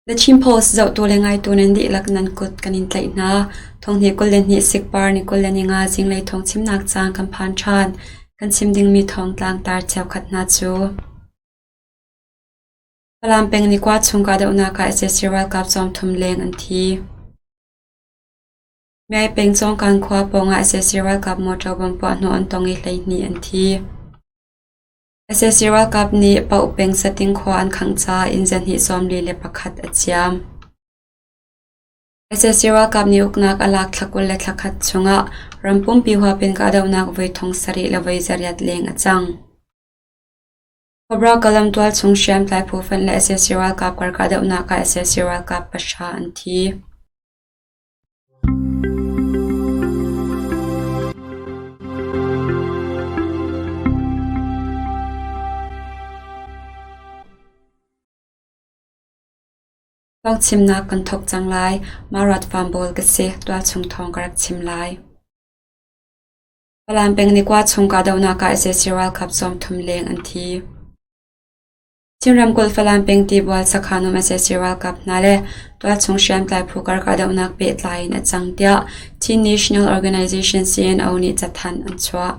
The Chin Post zohtu le ngaitu nan dihlak nan kut kan in tlaih hna. Thonghnih 22 sikpar ni 25 zinglei thawng chimnak caan kan phan ṭhan. Kan chim dingmi thawngtlang tar cheukhat hna cu. Falam peng ni kwa chung kahdohnak ah sac ralkap sawmthum leng an thi. Myai peng Cawngkan khua pawngah sac ralkap motor bomb puahhnawh an tong i 12 an thi. Sac ralkap nih Paoh peng Sating khua an khangh caah inn 241 a ciam. Sac ralkap nih uknak a lak thla 20 le thla khat chungah ram pumpi huap in kahdohnak voi 8,000 le voi 800 leng a cang. Cobra Kalam tualchung hriamtlai phu fonh le sac ralkap kar kahdohnak ah sac ralkap pahra an thi. Thawngchimnak kan thawk cang lai. Marat Farm ka si. Tualchung thawng ka rak chim lai. Falam peng ni kwa chung kahdohnak ah sac ralkap 30 leng an thi. Chin ramkulh Falam peng Tibual sakhan um sac ralkap hna le tualchung hriamtlai phu kar kahdohnak pehtlai in a cang tiah Chin National Organization CNO nih cathanh an chuah.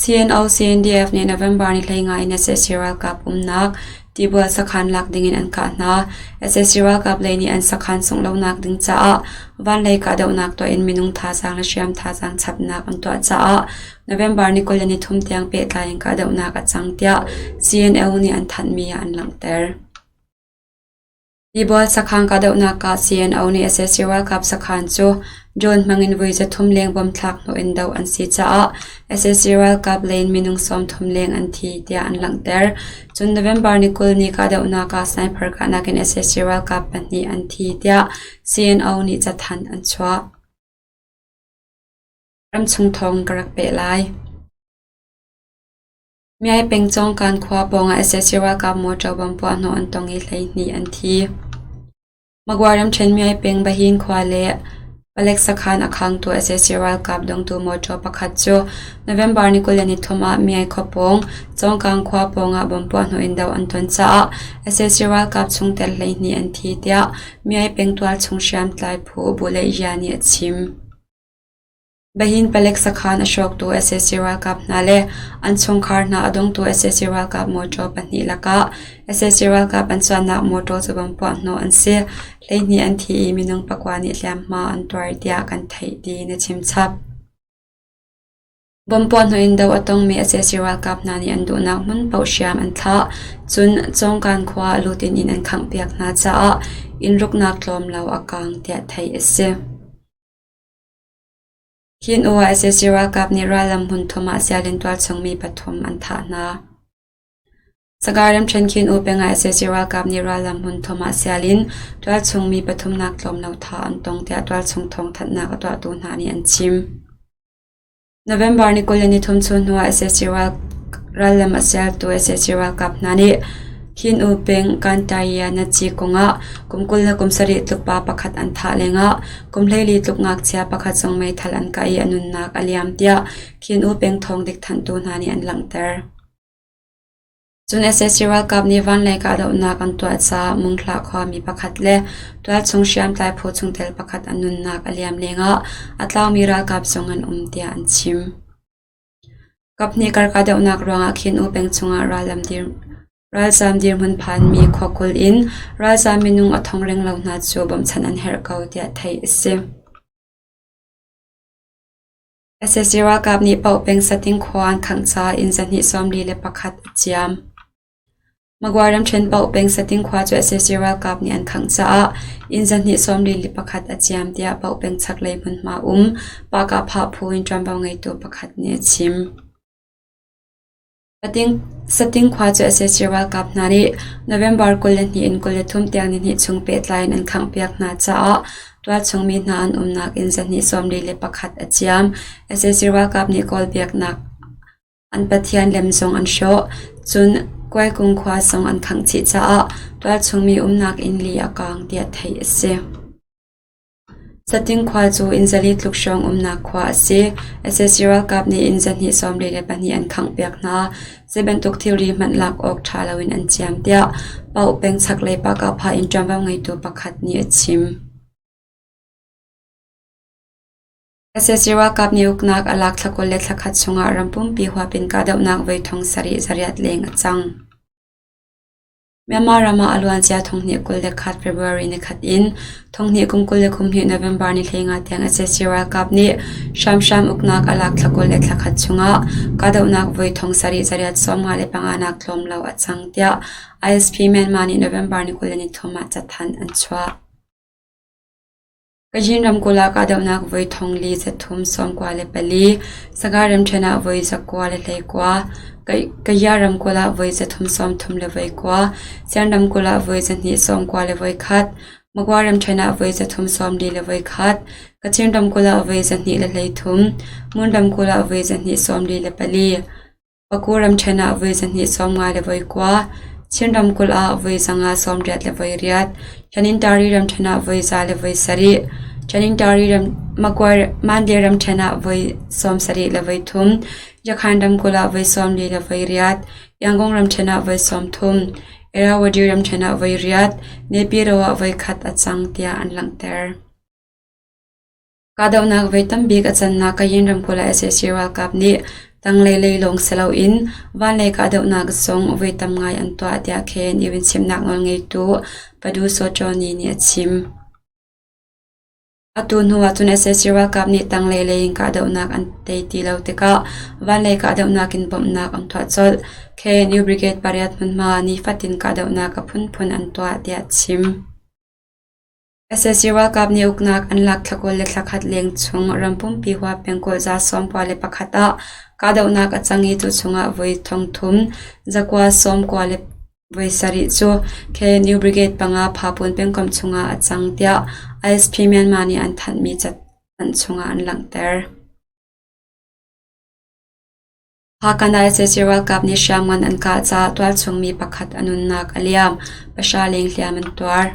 CNO CNDF nih November ni 15 in sac ralkap umnak Tibual sakhan lak dingin an kah hna. Sac ralkap lei nih an sakhan sungh lonak ding caah vanlei kahdohnak tuah in minung thazaang le hriam thazaang chapnak an tuah caah November ni 23 tiang pehtlai in kahdohnak a cang tiah CNO nih an thanhmi ah an langhter. Tibual sakhan kahdohnak ah CNO nih sac ralkap sakhan cu drone hmangin voi 300 leng bom thlak hnawh in doh an si caah sac ralkap lei in minung 30 leng an thi tiah an langhter. Cun November ni 20 ni kahdohnak ah sniper kahnak in sac ralkap pahnih an thi tiah CNO nih cathanh an chuah. Ramchung thawng ka rak peh lai. Myai peng Cawngkan khua pawngah sac ralkap motor bomb puahhnawh an tong i 12 an thi. Magwa ramṭhen Myai peng Bahin khua le palek sakhan a khangtu sac ralkap dongtu motor pakhat cu November ni 23 ah Myai khua pawng Cawngkang khua pawngah bomb puahhnawh in doh an ton caah sac ralkap chungtel 12 an thi tiah Myai peng tualchung hriamtlai phu Bu Leih nih a chim. Bahin palek sakhan a hrawktu sac ralkap hna le an chungkhar hna a dongtu sac ralkap mawṭaw pahnih lakah sac ralkap an chuahnak mawṭaw cu bomb puahhnawh an si. 12 an thi i minung pakua nih hliamhma an tuar tiah kan theih tiin a chimchap. Bomb puahhnawh in do a tongmi sac ralkap hna nih an duhnak hmun paoh hriam an thlah. Cun Cawngkan khua ah lut in inn an khanghpiak hna caah inn ruknak tlawm lo a kaang tiah theih a si. Hi hnu ah sac ralkap nih rallam hmun thum ah sialin tualchung mi pathum an thah hna. Sagaing ramṭhen Khin U peng ah sac ralkap nih rallam hmun thum ah sialin tualchung mi pathumnak tlawm lo thah an tong tiah tualchung thawngthanhnak a tuahtu hna nih an chim. November ni 23 chung hnu ah sac rallam a sialtu sac ralkap hna nih Khin U peng Kantaya Naci kong ah kum 27 tluk pa pakhat an thah lengah kum 14 tluk ngakchia pakhat zong meithal an kah i a nunnak a liam tiah Khin U peng thawngdik thanhtu hna nih an langhter. Cun sac ralkap nih vanlei kahdohnak an tuah caah Munghlah khuami pakhat le tualchung hriamtlai phu chungtel pakhat a nunnak a liam lengah a tlaumi ralkap zong an um tiah an chim. Kaphnih kar kahdohnak ruangah Khin U peng chungah ralzaam dirhmun phanmi khua 20 in ralzaam minung a thong renglo hna cu bawmhchanh an herh ko tiah theih a si. Sac ralkap nih Paoh peng Sating khua an khangh caah inn 241 a ciam. Magwa ramṭhen Paoh peng Sating khua cu sac ralkap nih an khangh caah inn 241 a ciam tiah Paoh peng chaklei hmunhma um Pahkahphah phu in ṭuanvo ngeitu pakhat nih a chim. Sating khua cu sac ralkap hna nih November 22 in 23 tiang nihnih chung pehtlai in an khanghpiak hna caah tualchung mi hna an umnak inn 241 a ciam. Sac ralkap nih Kawl biaknak an pathian lem zong an hrawh. Cun Kuaikung khua zong an khangh chih caah tualchung mi umnak inn li a kaang tiah theih a si. Sating khua cu inn 400 tluk hrawng umnak khua a si. Sac ralkap nih inn 222 an khanghpiak hna. Zei bantuk thilri hmanh lak awk ṭha loin an ciam, tiah Pauk peng chaklei Pakapha in ṭuanvo ngeitu pakhat nih a chim. Sac ralkap nih uknak a lak thla 20 le thla khat chungah ram pumpi huap in kahdohnak voi 7,800 leng a cang. Myanmar ram ah a luancia 2021 February nikhat in 2022 November ni 15 tiang sac ralkap nih hramhram uknak a lak thla 20 le thla khat chungah kahdohnak voi 7,855 nak tlawm lo a cang, tiah ISP Myanmar nih November ni 23 ah cathanh an chuah. Kachin ramkulh ah kahdohnak voi 4394, Sagaing ramṭhen ah voi 919, Kaya ramkulh ah voi 339, Sian ramkulh ah voi 291, Magwa ramṭhen ah voi 341, Kachin ramkulh ah voi 213, Mon ramkulh ah voi 244, Paku ramṭhen ah voi 259, Chin ramkulh ah voi 588, Tanintari ramṭhen ah voi 107, Tanintari Mandalay ramṭhen ah voi 73, Yakhan ramkulh ah voi 48, Yangon ramṭhen ah voi 30, Irrawaddy ramṭhen ah voi riat, Naypyidaw ah voi khat a cang tiah an langhter. Kahdohnak voi tambik a cannak Kayin ramkulh ah sac ralkap nih tanglei lei lawng si loin vanlei kahdohnak zong voi tam ngai an tuah tiah KNU in chimnak nawlngeitu Padu Sawṭawni nih a chim. Atu hnu ahcun sac ralkap nih tanglei lei in kahdohnak an tei ti lo tikah vanlei kahdohnak in bawmhnak an tuah colh. KNU Brigade pariat hmunhma nifatin kahdohnak a phunphun an tuah tiah a chim. Sac ralkap nih uknak an lak thla 20 le thla khat leng chung ram pumpi huap pengkulh 91 ah kahdohnak a cang i cu chungah voi 3,000 997 cu KNU Brigade panga Phapun pengkomh chungah a cang tiah ISP Myanmar nih an thanhmi cathanh chungah an langhter. Haka ah sac ralkap nih hriamngan an kah caah tualchung mi pakhat a nunnak a liam, pahra leng hliam an tuar.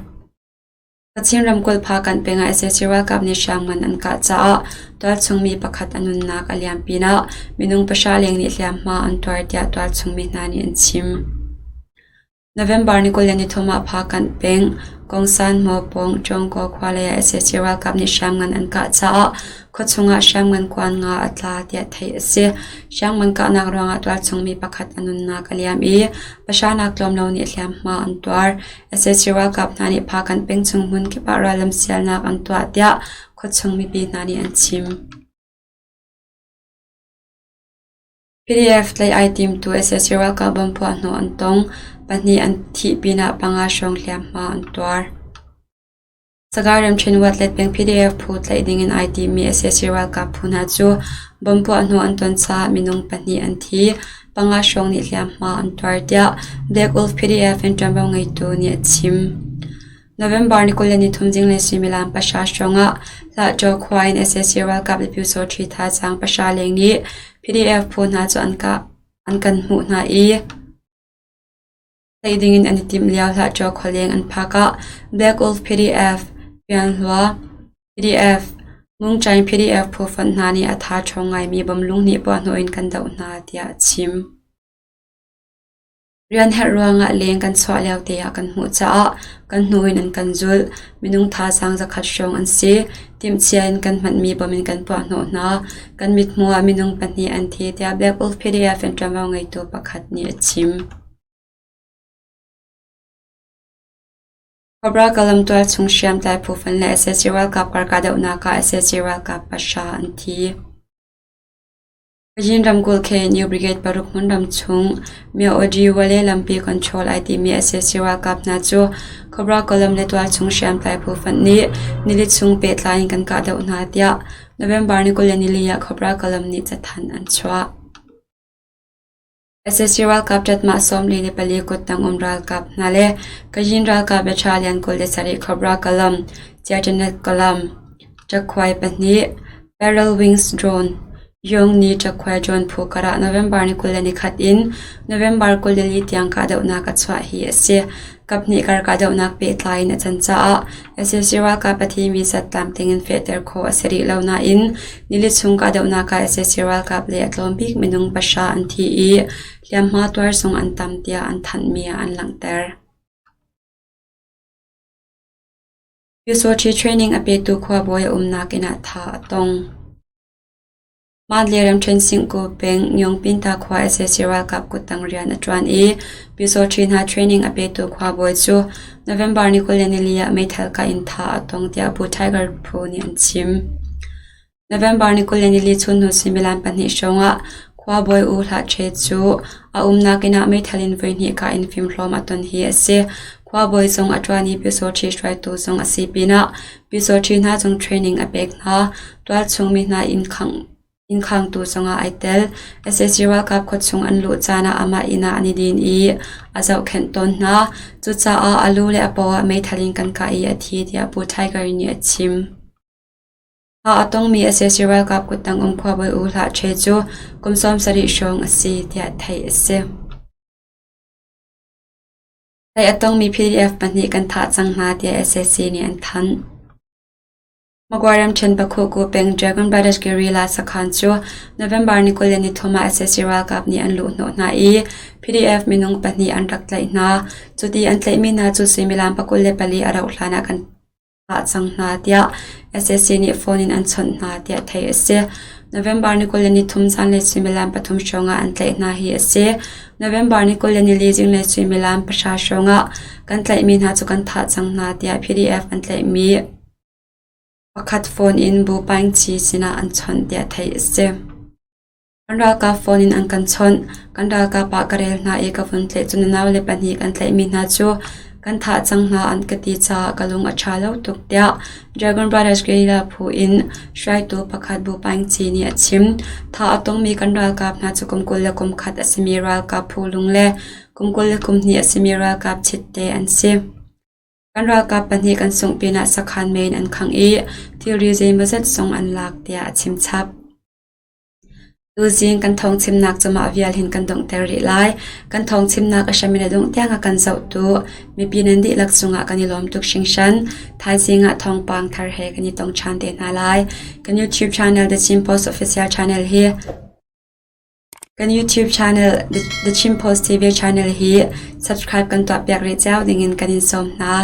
Kachin ramkulh Hpakant peng ah sac ralkap nih hriamngan an kah caah tualchung mi pakhat a nunnak a liam pinah minung pahra leng nih hliamhma an tuar tiah tualchung mi hna nih an chim. November ni 23 ah Hpakant peng Kongsan Hmawpawng Ṭawngkaw khua lei ah sac ralkap nih hriamngan an kah caah khuachung ah hriamngan kuan nga a tla tiah theih a si. Hriamngan kahnak ruangah tualchung mi pakhat a nunnak a liam i pahranak tlawm lo nih hliamhma an tuar. Sac ralkap hna nih Hpakant peng chung hmun kip ah rallam sialnak an tuah tiah khuachung mipi hna nih an chim. PDF tlaih ai timtu sac ralkap bomb puahhnawh an tong. Pahnih an thih pinah panga hrawng hliamhma an tuar. Sagaing ramṭhen Watlet peng PDF phu tlaih dingin ai timmi sac ralkap phu hna cu bomb puahhnawh an ton caah minung pahnih an thi, panga hrawng nih hliamhma an tuar tiah Black Wolf PDF in ṭuanvo ngeitu nih a chim. November ni 23 zinglei suimilam pahra hrawngah Hlahṭaw khua in sac ralkap le pyusawṭhi thazaang pahra leng nih PDF phu hna cu an kah an kan hmuh hna i tlaih dingin an i timh lio Hlahṭaw khualeng an phak ah Black Wolf PDF, Pianhlua PDF, Mungṭaing PDF phu fonh hna nih a tha ṭhawng ngaimi bom lung hnih puahhnawh in kan doh hna tiah a chim. Rian herh ruangah leng kan chuah lio te ah kan hmuh caah kan hnu in an kan zulh. Minung thazaang zakhat hrawng an si. Timhcia in kan hmanmi bom in kan puahhnawh hna. Kan mithmuh ah minung pahnih an thi tiah Black Wolf PDF in ṭuanvo ngeitu pakhat nih a chim. Cobra Kalam tualchung hriamtlai phu fun le sac ralkap kar kahdohnak ah sac ralkap pahra an thi. Kachin ramkulh KNU Brigade paruk hmunram chung Myawaddy Wale lampi control ai timi sac ralkap hna cu Cobra Column le tualchung hriamtlai phu fonh nih nili chung pehtlai in kan kahdoh hna tiah November ni 24 ah Cobra Column nih cathanh an chuah. Sac ralkap ṭatmah 44 kuttang um ralkap hna le Kachin ralkap battalion 27 Cobra Column, Chiatanet Column, Ṭakhuai pahnih, Barrel Wings Drone, Yong Ni Ṭakhuai Drone phu karah November ni 21 in November 24 tiang kahdohnak a chuah hi a si. Kaphnih kar kahdohnak pehtlai in a can caah sac ralkap a thimi zat tlamtling in fehter khawh a si rih lo nain nili chung kahdohnak ah sac ralkap le a tlawm bik minung pahra an thi i hliamhma tuar zong an tam tiah an thanhmi ah an langhter. Pyusawṭhi training a petu khuabawi a umnak inn ah tha a tong. Mandalay ramṭhen Singku peng Nyongpinta khua sac ralkap kuttang rian a ṭuan i Pyusawṭhi hna training a petu khuabawi cu November ni 24 ah meithal kah in thah a tong tiah Bu Tiger phu nih an chim. November ni 24 chunhnu suimilam pahnih hrawng ah khuabawi U Hlah Ṭhe cu a umnak inn ah meithal in voihnih kah in fimhlawm a ton hi a si. Khuabawi zong a ṭuan i Pyusawṭhi hruaitu zong a si pinah Pyusawṭhi hna zong training a pek hna. Tualchung mi hna inn khangtu zongah ai tel. Sac ralkap khuachung an luh caan ah amah inn ah an i din i a zohkhenh tawn hna. Cucaah a lu le a paw ah meithal in kan kah i a thi tiah Pu Tiger nih a chim. Thah a tongmi sac ralkap kuttang um khuabawi U Hlah Ṭhe cu kum 70 hrawng a si tiah theih a si. Tlaih a tongmi PDF pahnih kan thah cang hna tiah sac nih an thanh. Magway ramṭhen Pakhuku peng Dragon Brothers Guerrilla sakhan cu November ni 23 ah sac ralkap nih an luhhnawh hna i PDF minung pahnih an rak tlaih hna. Cuti an tlaihmi hna cu suimilam 24 a rauh hlan ah kan thah cang hna tiah sac nih phone in an chawnh hna tiah theih a si. November ni 23 zanlei suimilam pathum hrawng ah an tlaih hna hi a si. November ni 24 zinglei suimilam pahra hrawng ah kan tlaihmi hna cu kan thah cang hna tiah PDF an tlaihmi pakhat phone in Bu Paing Chi sinah an chawnh tiah theih a si. Kan ralkap phone in an kan chawnh. Kan ralkap ah ka rel hna i ka vun tlaih cu na naule pahnih kan tlaihmi hna cu kan thah cang hna an ka ti caah ka lung a ṭha lo tuk tiah Dragon Brothers Guerrilla phu in hruaitu pakhat Bu Paing Ci nih a chim. Thah a tongmi kan ralkap hna cu kum 21 a simi ralkap Phu Lung le kum 22 a simi ralkap Chitte an si. Kan ralkap pahnih kan sungh pinah sakhan mei in an khangh i thilri zeimawzat zong an lak tiah a chim chap. Tuzing kan thawngchimnak cu mah vial hin kan donghter rih lai. Kan thawngchimnak a hram in a dongh tiang a kan zohtu mipi nan dihlak cungah kan i lawm tuk hringhran. Thaizing ah thawngpang thar he kan i tong ṭhan te hna lai. Kan YouTube channel The Chin Post Official Channel hi Kan YouTube channel The Chin Post TV channel hi subscribe kan tuahpiak rih cio dingin kan in sawm hna.